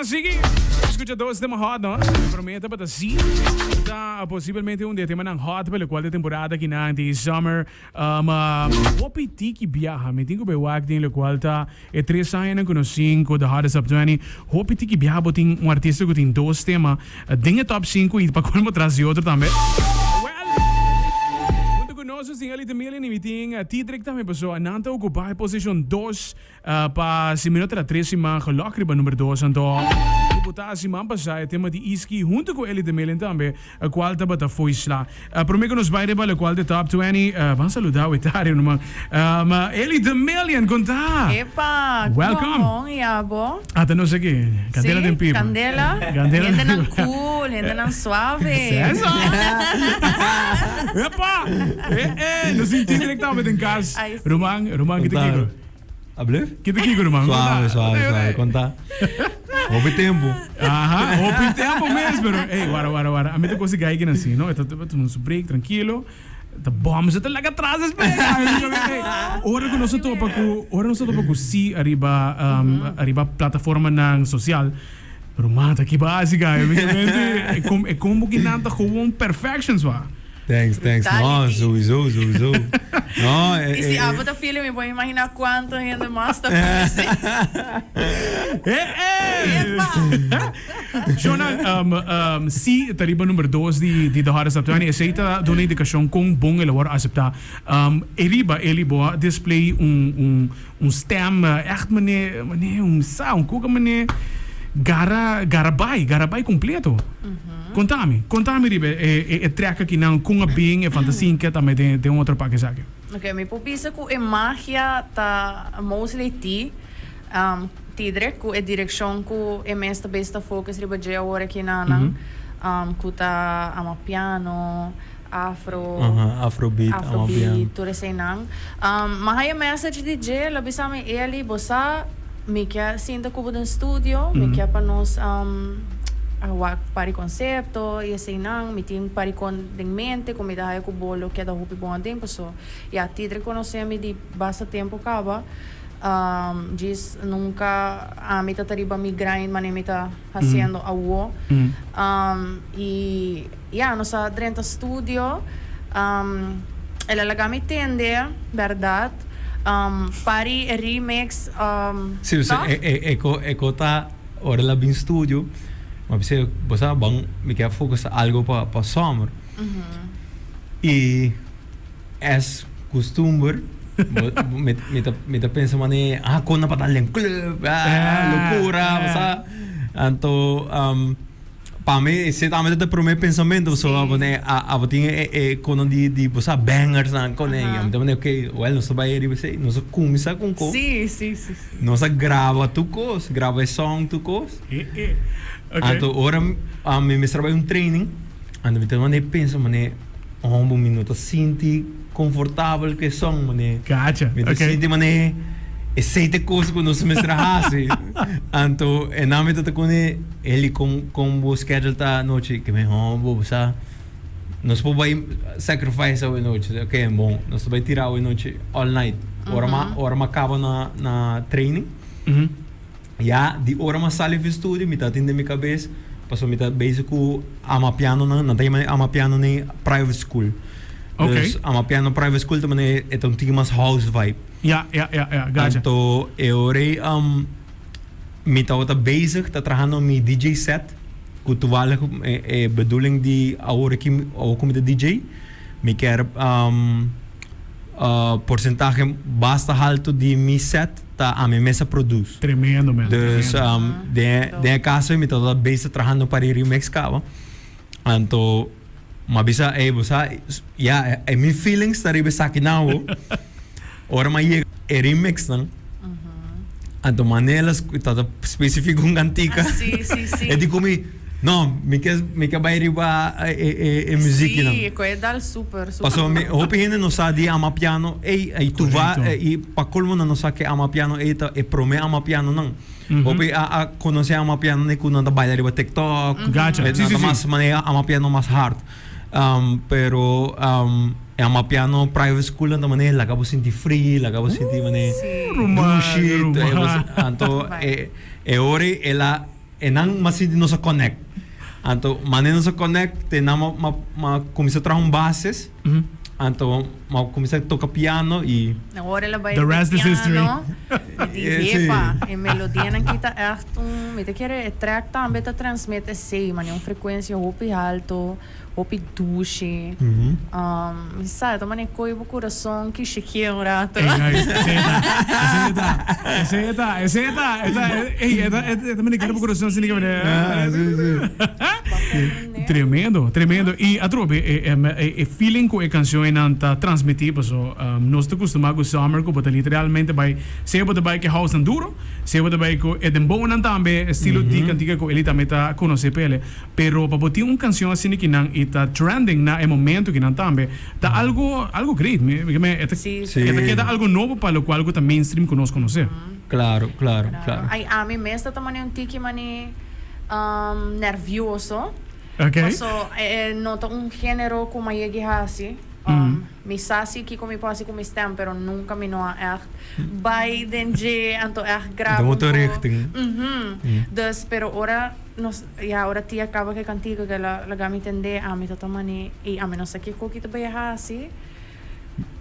Ban sigui scucha dos tema hot, no? Prome tabata Si, ta posiblemente un di e temanan hot pa locual ta e temporada akinan di summer. Um, hopi tiki biaha, mi tin cu bay wak den locual ta e tres añanan cu nos tin cu The Hottest Top 20. Hopi tiki biaha bo tin un artista cu tin dos tema den e top sinku y pa colmo tras di otro tambe. Well, hunto cu nos nos tin Elite Million y mi tin Tidrick tambe pasobra nan ta ocupa e posicion dos. Pa si mi no tra tres siman gelok riba number dos anto ku bo ta siman pasá e tema di Iski hunto ku Ellie de Melen tambe kual tabata fo'i sla. Prome ku nos bai riba lokual di top 20 ban saluda Wetario numa. Ellie de Melen kon ta? Epa! Welcome! Bon y abo? Ata nos aki. Candela den pipa. Candela. Candela den Hendenan pipa. cool, hendenan suave. Eso! Epa! Eh eh, nos tin Tidrick tambe den kas. Ay, sí. Ruman, ruman, kita kiko? Ablef? Kita kiko ruman? Suave, suave, suave. Konta. Hopi tempo. Aha, hopi tempo mes, pero ey, wara, wara, wara. A mi ta kosi gai kinan si, no? E ta tuma su break trankilo. Ta bom se ta laga atras despues. Ora ku nos a topa ku, ora nos a topa ku si ariba, um, ariba plataformanan sosial, ruman ta ki basi gai. Obviamente, e kom, e kombo kinan ta gewoon perfection swa. Thanks, thanks. No, Brutality. sowieso, sowieso. No, eh, Y si eh, abo ta feeling, mi por imagina cuanto hende mas ta feeling. Eh, eh! Epa! Shona, um, um, si ta riba number dos di, di The Hottest Top 20, esei ta duna indicacion con bon el a worde acepta. Um, e riba Eli bo a display un, un, Un stem echt mane, mane un sa, un kuka mane gara, gara bai, gara bai completo. Konta mi, konta mi riba e, e, e track akinan, kon a bin, e fantasia ke tambe den, den otro pak esaki. Ok, mi por bisa ku e magia ta mostly ti, um, Tidrick, ku e direkshon ku e mes ta bes ta focus riba dje awor akinanan, um, ku ta amapiano, Afro, Aha, afrobeat, afrobeat, tur eseinan. Um, m'a haya message di dje, el a bisa mi, Eli, bo sa, mi ke sinta ku bo den studio, mi ke pa nos um, a wak par di konsepto i eseinan, mi tin par di kon den mente ku mi ta haya ku bo lo keda hopi bon aden, paso ya Tidre konosé mi di basta tempu kaba, um, djis nunka ami ta ta riba mi grind manera mi ta hasiendo awo. Um, i. Ya, nos a drenta studio. El a laga mi tende, berdad. Pari e remix, Sí, o sea, toch? e, e, e ko, e ko ta, ora el a bin studio, mi a bisa, bo sa, ban, mi ke focus algo pa, pa summer. I es costumber, bo, bo, mi, mi ta, mi ta pensa mane, ah, kon na pa dal den club, ah, locura, bo sa. Anto, Pa mi ese tambe ta e prome pensamentu pasobra bo ne abo tin e e kono di di bo sa bangers nan kone i mi ta manda ok well nos ta bai riba esei nos a kuminsá ku un kos Sí, sí, sí, sí. nos a graba tur kos graba e song tur kos anto ora mi mester a bai un training anto mi ta manda e pensa mane hombo mi no ta sinti confortabel cu e song mane Gacha, mi ta ok. sinti mane esey ta e cos cu nos mester a haci anto e nan mi ta ta cune Eli con con bo schedule ta anochi ke mi hombo bo sa nos por bay sacrifice awe nochi ok bon nos ta bay tira awe nochi all night ora ma ora ma caba na na training Ya di ora m'a sali fi studio mi ta tin den mi kabes pasobra mi ta bezig ku amapianonan, nan ta yama e amapiano n'e private school. Ok. Dus amapiano private school ta manera e ta un tiki mas house vibe. Ya, ya, ya, ya, gacha. Anto e ora ei mi tabata bezig ta trahando mi DJ set ku toevallig e e bedoeling di awor aki awor ku mi ta DJ mi kier Porcentahe basta halto di mi set ta ami mes a produce. Tremendo man. Dus Tremendo. den den e caso mi tabata bezig trahando pa e remix caba. Anto m'a bisa ey bo sa ya e mi feelings ta riba esaki nan awo. Ora m'a yega e remix nan anto manera ta ta specifica un cantica. Si si si. E di cu mi No, mi ke mi ke bai riba e e e muzieknan. Sí, ku e dal super, super. Pasobra mi hopi hende no sa di amapiano ey, y tu va Correcto. y pa colmo nan no sa ke amapiano ey ta e prome amapianonan. Hopi a a conoce amapiano nan ku nan ta baila riba TikTok. Gacha. Nan Sí, sí, ta sí. mas manera amapiano mas hard. Pero e amapiano private school nan ta manera laga bo sinti free, laga bo sinti manera Sí. Ruman, dushi. ruman. Anto e e ora el a. Enan m'a sinti nos a connect. Anto mane nos a connect te nan m'a m'a m'a cuminsa traha un bases. Anto m'a cuminsa toca piano y. Awor el a bai The rest is history. piano. Mi di Eh, sí. hepa, e melodianan ki ta echt un, mi ta kere e track tambe ta transmit esey, mane un frecuencia hopi halto. Hopi dushi. Mi sa, e ta manera koe bo kurason ki shekea un rato. Ey, guys, esey ta, esey ta, esey ta, esey ta, e ta, ey, e ta, e ta manera kere bo kurason asina ke manera. Ah, si, si. Tremendo, tremendo. Y atrobe, e, e, e feeling ku e cancionnan ta transmiti, paso nos ta kustumá ku summer ku bo ta literalmente bai, sea bo ta bai ku e housenan duro, sea bo ta bai ku e dembownan tambe, estilo di kantika ku Eli tambe ta konosé p'ele. Pero pa bo tin un cancion asina ki nan y ta trending na e momento ki nan tambe, ta algo algo great. Mi mi e ta Sí. Sí. e ta keda algo nobo pa locual cu ta mainstream cu nos conoce. Claro, claro, Claro. claro. Ay, ami mes ta mane un tiki mane um, nervioso. Okay. Paso e, e no ta un genero cu mi a yegi haci. Um, Mi sa si kico mi por haci cu mi stem, pero nunca mi no a echt bay den dje, anto echt graba Den un otro po. richting. Mhm. Dus, pero ora nos, ya, ora tia caba cu e cantica cu el a laga mi tende, ami ta tuma ni, y ami no sa kico ki ta bay haci,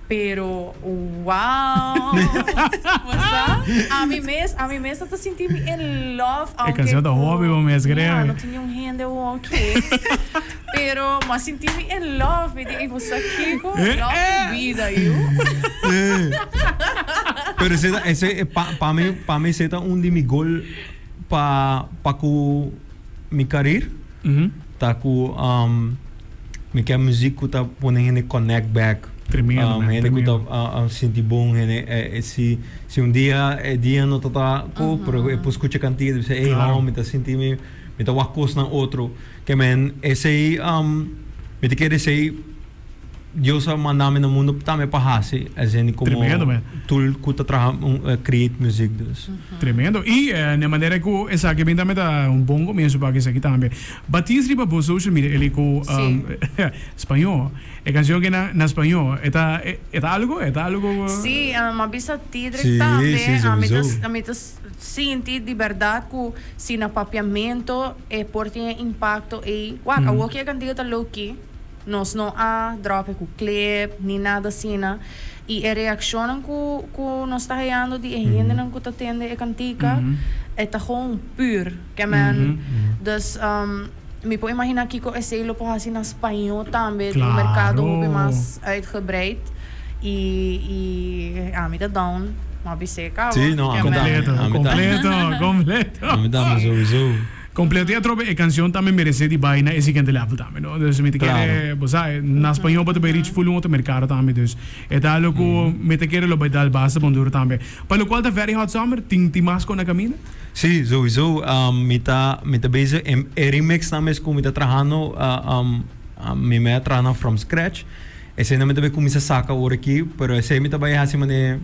pero wow! Bo sa? Ami mes, ami mes ta ta sinti mi in love, E aunke cancion ta cu, hopi bo mes, ya, creo. no tin niun hende awor aki. Pero m'a sinti mi in love, mi di, ey bo sa kiko? Love ku bida, yu. Pero ese ta, ese pa, pa mi, pa mi ese ta un di mi goal pa, pa ku mi career. Ta ku mi ke muziek ku ta pone hende connect back. Tremendo, man, Hende ku ta tremendo. sinti bon, hende si, si un dia e dia no ta ta ku, pero e por skucha kantiga i bisa, ey, Claro. mi ta sinti mi, mi ta wak kosnan otro. Ke men esei mi ta kere esei Dios a manda mi na mundo tambe pa hasi esei komo Tremendo, man. tool ku ta traha create music dus. Tremendo. I na e manera ku esaki bin tambe ta un bon komienso pa esaki tambe. Batis riba bo social media Eli ku Sí. spañó. E kanshon ke na na spañó e ta e ta algo? E ta algo? Sí, mi a bisa Tidrick Sí, tambe. sí, Ami ta sowieso. ami ta sinti di bèrdat ku si na papiamento e por tin e impacto ey. Wak, awor ki e cantica ta low key, nos no a drop e cu clip ni nada asina. Y e reaccionnan cu cu nos ta hayando di e hendenan cu ta tende e cantica, e ta gewoon puur. Ke men, dus mi por imagina kico esey lo por haci na spañó tambe, den un mercado hopi mas uitgebreid. Y y ami ta down, m'a bis'é caba. Sí, no, ami tambe. Completo, Ami tambe. completo, completo. Ami tambe sowieso. Completo y atrobe e cancion tambe merece di bay na e siguiente level tambe, no? Dus mi ta kere, bo sa, na spañol bo ta bay reach full un otro mercado tambe, dus e ta algo cu mi ta kere lo bay dal basta bon duro tambe. Pa locual ta Very Hot Summer, tin tin mas con na caminda? Sí, sowieso. Mi ta mi ta bezig e e remixnan mes cu mi ta trahando mi me a traha nan from scratch. Esei nan mi ta bay cuminsa saca ora aki, pero esei mi ta bay haci mane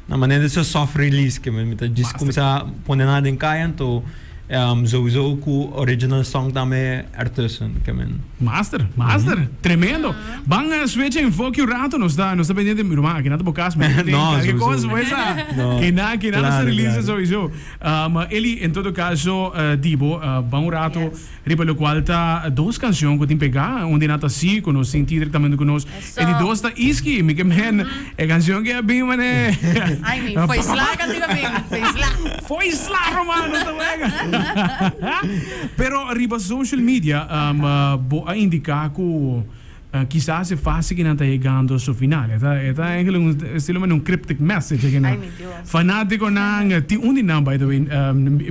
na manera di soft release ke mi ta djis cuminsa pone nan den caya anto Sowieso ku original song tambe ertussen ke men. Master, master, tremendo. Ban switch enfoke un rato, nos ta nos ta pendiente, mi ruman, aki nan ta bo kas, mi tin No, cualkier sowieso. kos pues a. No. Kina, kina nos ta Claro, release claro. sowieso. Eli, en todo caso, di bo, ban un rato Yes. riba locual ta dos cancion cu tin pega, un di nan ta Si, cu nos sinti directamente cu nos. Eso. E di dos ta Iski, mi ke men, e cancion ke a bin mane. Ay mi, foi sla cantica bin, foi sla. Foi sla ruman, no ta wega. Pero riba social media bo a indica cu kisas e fase ki nan ta yegando su final. E ta e ta eigenlijk un estilo mane un cryptic message aki nan. Ay mi Dios. Fanaticonan, tin un di nan by the way,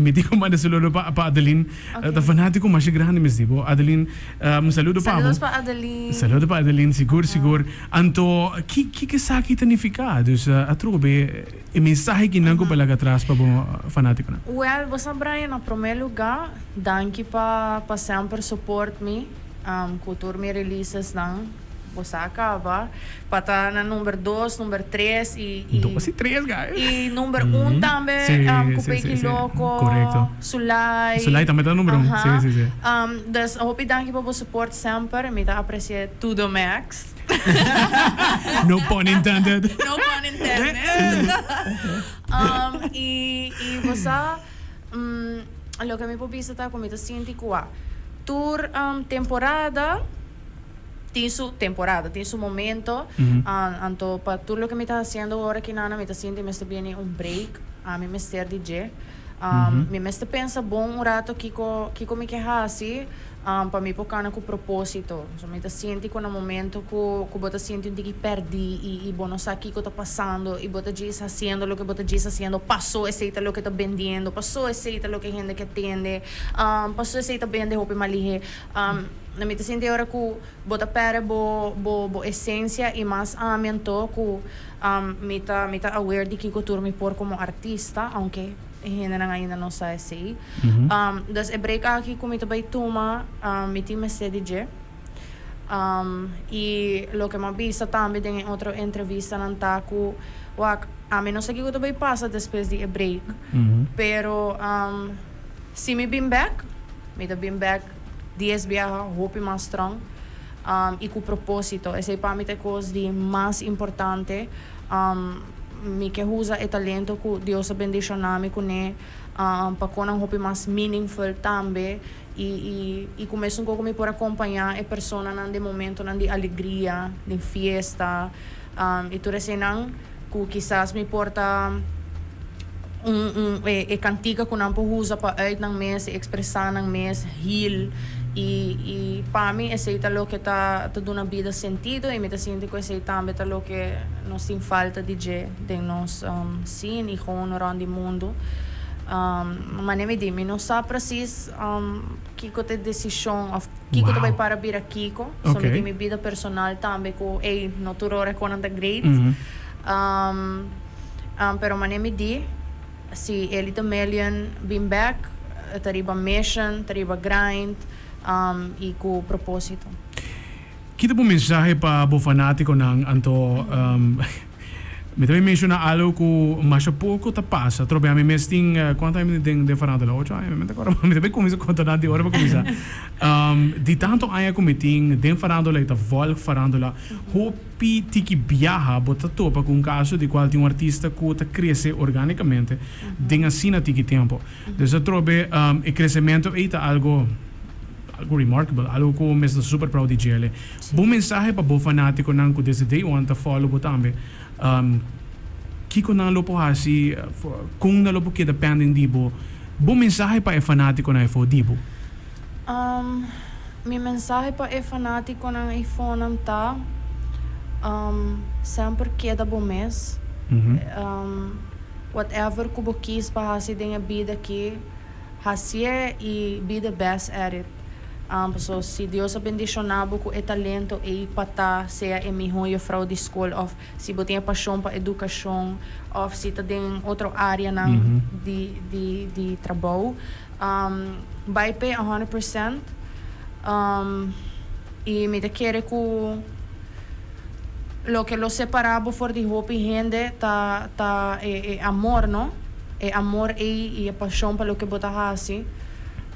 mi tin cu manda saludo pa pa Adeline. Okay. Ta fanatico masha grandi mes di bo. Adeline, un saludo pa bo. Saludos pa Adeline. Saludo pa Adeline, sigur sigur. Anto ki ki esaki ta nifica? Dus atrobe e mensahe ki nan ku por laga atras pa bo fanaticonan. Well, bo sa Brian, na prome luga, danki pa pa semper support mi ku tur mi releasesnan. Bo sa caba pa ta na number dos, number tres y y Dos y tres guys. y number un tambe Sí, cu sí, Peki sí, sí. Loco, Correcto. Sulai. Sulai tambe ta number un. Aha. Sí, sí, sí. Dus hopi danki pa bo support semper. Mi ta aprecia to the max. No pun intended. No pun intended. Y y bo sa. Loke mi por bisa ta ku mi ta sinti ku a tur temporada tin su temporada, tin su momento. Anto pa tur loke mi ta hasiendo ora ki nan mi ta sinti mester bini un break. Ami mester di dje. Mi mester pensa bon un rato kiko kiko mi ke hasi pa mi por kana ku proposito. So mi ta sinti ku na momento ku ku bo ta sinti un tiki pèrdí i i bo no sa kiko ta pasando i bo ta djis hasiendo loke bo ta djis hasiendo paso esei ta loke ta bendiendo, paso esei ta loke hende ke tende, paso esei ta bende hopi malihé. Mi ta sinti ora ku bo ta pèrdè bo bo bo esensia i mas ami anto ku mi ta mi ta aware di kiko tur mi por komo artista aunke e hendenan ainda no sa esei. Dus e break aki ku mi ta bai tuma mi tin mester di dje. I loke mi a bisa tambe den e otro entrevistanan ta ku wak ami no sa kiko ta bai pasa despues di e break pero si mi bin bek mi ta bin bek dies biaha hopi mas strong i ku proposito. Esei pa mi ta e kos di mas importante. Mi ke usa e talento ku Dios a bendishoná mi kuné pa konan hopi mas meaningful tambe i i i ku mesun koko mi por akompañá e personanan den momentonan di alegria, den fiesta i tur eseinan ku kisas mi por ta un un e e kantika ku nan por usa pa uit nan mes i ekspresá nan mes, heal i i pa mi esei ta loke ta ta duna bida sentido i mi ta sinti ku esei tambe ta loke nos tin falta di dje den nos scene i gewoon rònt di mundu. Manera mi di mi no sa presis kiko ta e desishon òf kiko ta bai para bira kiko, so mi tin mi bida personal tambe ku ey no tur ora e konan ta great. Pero manera mi di, si Ellie the Million bin bek, e ta riba mission, ta riba grind y cu proposito. Ki ta bo mensahe pa bo fanaticonan? Anto mi ta bin menciona algo cu masha poco ta pasa. Trobe ami mes tin cuanto aña mi tin den farándula? Ocho aña? Mi ta acorda mi ta bin cuminsa conta nan di ora mi cuminsa. Di tanto aña cu mi tin den farándula y ta volg farándula, hopi. Pi tiki biaha bo ta topa ku un kaso di kual tin un artista ku ta krese orgánikamente den asina tiki tempu. Dus atrobe e kresementu ei ta algo algo remarkable, algo ku mester ta super proud di djele. Bo mensahe pa bo fanátikonan ku desde day one ta follow bo tambe, kiko nan lo por hasi, kon nan lo por keda pending di bo? Bo mensahe pa e fanátikonan efo di bo? Mi mensahe pa e fanátikonan eifonan ta, Semper keda bo mes. Whatever ku bo kis pa hasi den e bida aki, hasié i be the best at it. Pasobra si Dios a bendishoná bo ku e talento ei pa ta sea e mihó jufrou di skol òf si bo tin e pashon pa edukashon òf si ta den otro áreanan di trabou, Bai p'e a hundred percent y mi ta kere cu loke lo separa bo for di hopi hende ta ta e e amor no, e amor ey y e pasion pa loke bo ta haci.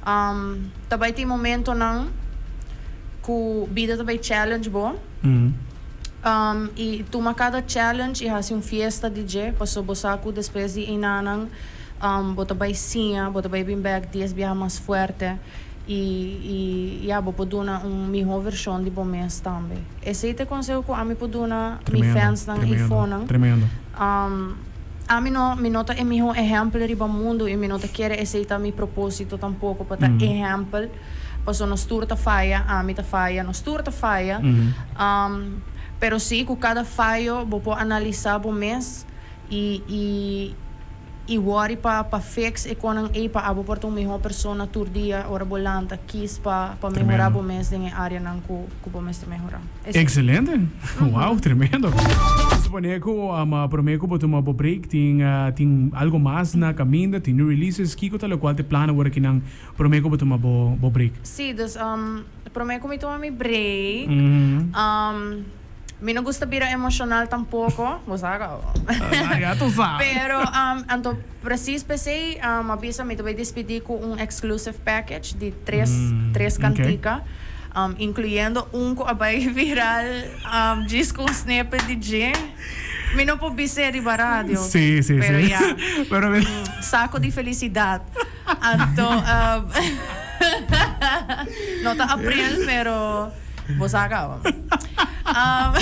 Ta bai tin momentonan cu bida ta bai challenge bo y tuma cada challenge y haci un fiesta di dje pasobra bo sa cu despues di enanan Bo ta bai siña, bo ta bai bin bek dies biaha mas fuerte i i ya bo por duna un mihó vershon di bo mes tambe. Esei ta e konseho ku ami por duna mi fansnan i fonan. Ami no mi no ta e mihó ehèmpel riba mundu i mi no ta kere esei ta mi propósito tampoko pa ta ehèmpel pasobra nos tur ta faya, ami ta faya, nos tur ta faya. Pero si ku kada fayo bo por analisá bo mes I i i worry pa pa fix e konan ei pa abo por ta un mihó persona tur dia ora bo lanta kis pa pa mehorá bo mes den e áreanan ku ku bo mester mehorá. Esei. Excelente! Wow, tremendo! Supone ku promé ku bo tuma bo break tin tin algo mas na kaminda, tin new releases, kiko ta lokual ta e plan awor akinan promé ku bo tuma bo bo break? Sí, dus promé ku mi tuma mi break, Mi no gusta bira emocional tampoco, bo sa cabo. Ya tu sa. Pero anto precies p'esey a bisa mi ta bay despidi cu un exclusive package di tres tres cantica, incluyendo un cu a bay viral djis cu un snippet di dje. Mi no por bis'e riba radio. Sí, sí, Pero sí. ya. Pero mi Saco di felicidad. Anto um, no ta april, pero bo sa caba. Um,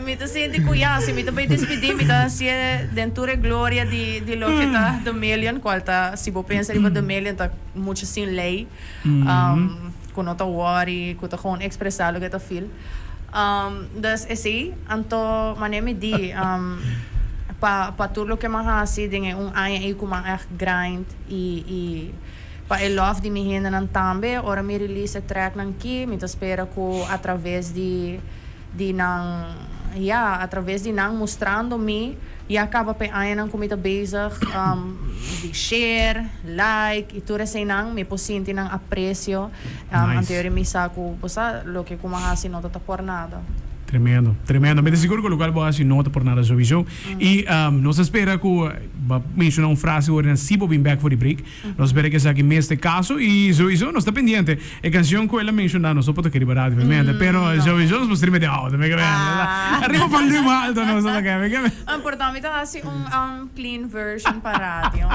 mi ta sinti cu ya, si mi ta bay despidi, mi ta hacié den tur e gloria di loke ta The Million, cual ta, si bo pensa riba The Million, ta mucho sin ley, um, cu no ta worry, cu ta gewoon expresa loke ta feel. Um, dus esey, anto mane mi di, um, pa, pa tur loke m'a haci den e un aña ey cu m'a echt grind y, y pa e love di mi hendenan tambe, ora mi release e tracknan ki, mi ta spera cu a traves di, di nan, ya, a traves di nan mustrando mi, ya caba p'e añanan cu mi ta bezig, um, di share, like y tur eseynan, mi por sinti nan aprecio. Nice. Anterior mi sa cu bo sa loke cu m'a haci no ta ta por nada. Tremendo, tremendo. Mi ta sigur cu locual bo a haci no ta por nada sowieso. Y nos ta spera cu bo a menciona un frase ora na si bo bin bek for di break. Nos spera cu esaki mes ta e caso y sowieso nos ta pendiente. E cancion cu el a menciona nos no por toca riba radio obviamente, pero sowieso nos por stream den auto, mi Riba volume alto nos ta toca, mi Por ta mi ta haci un clean version pa radio.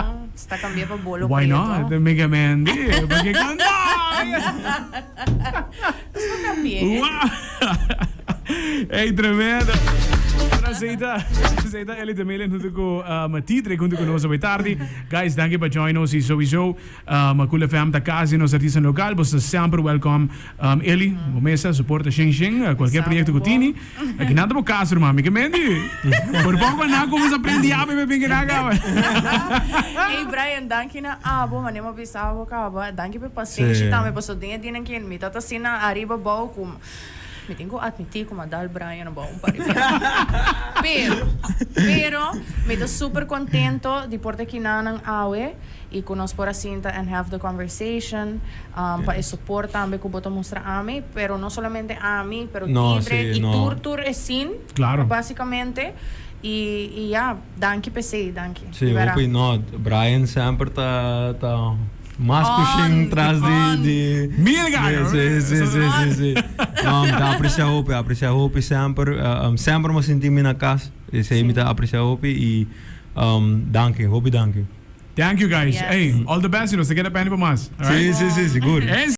Ta cambia pa bolo Why preto. not? Mega Man di. Porque con no. Nos por cambia. Wow. Ey, tremendo. Aceita, aceita Ellie de Melen junto cu um, Tidre junto cu nos hoy tarde. Guys, danki pa join nos y sowieso um, Cool FM ta casi nos artista local. Boso semper welcome. Um, Ellie, bo mesa, soporta shen shen, cualquier proyecto cu tini. Aki nan ta bo cas, ruman. Mi ke menti. Por poco nan cuminsa prende abe me bin keda caba. Ey Brian, danki na abo, mane mo bisa abo caba. Danki pa e pasenshi tambe, paso den e dianan ki mi tata asina ariba abao cu mi tin cu admiti cu mi a dal Brian abao un par di biaha. Pero, pero mi ta super contento di por ta kinanan awe. Y cu nos por a sinta and have the conversation pa e support tambe cu bo ta mustra ami, pero no solamente ami, pero No, Tidre sí, y no. tur tur e scene, Claro. basicamente. Y y ya, danki p'esey, danki. Sí, Di bera. hopi no, Brian semper ta ta mas On, pushing tras di on. di Mil gallo. Sí, sí, sí, sí, sí. No, mi ta aprecia hopi, aprecia hopi semper. Semper mi a sinti mi na cas. Esey mi ta aprecia hopi y danki, hopi danki. Thank you guys. Yes. Hey, all the best y nos ta keda penny pa mas. Alright? Sí, sí, sí, sigur. Hey.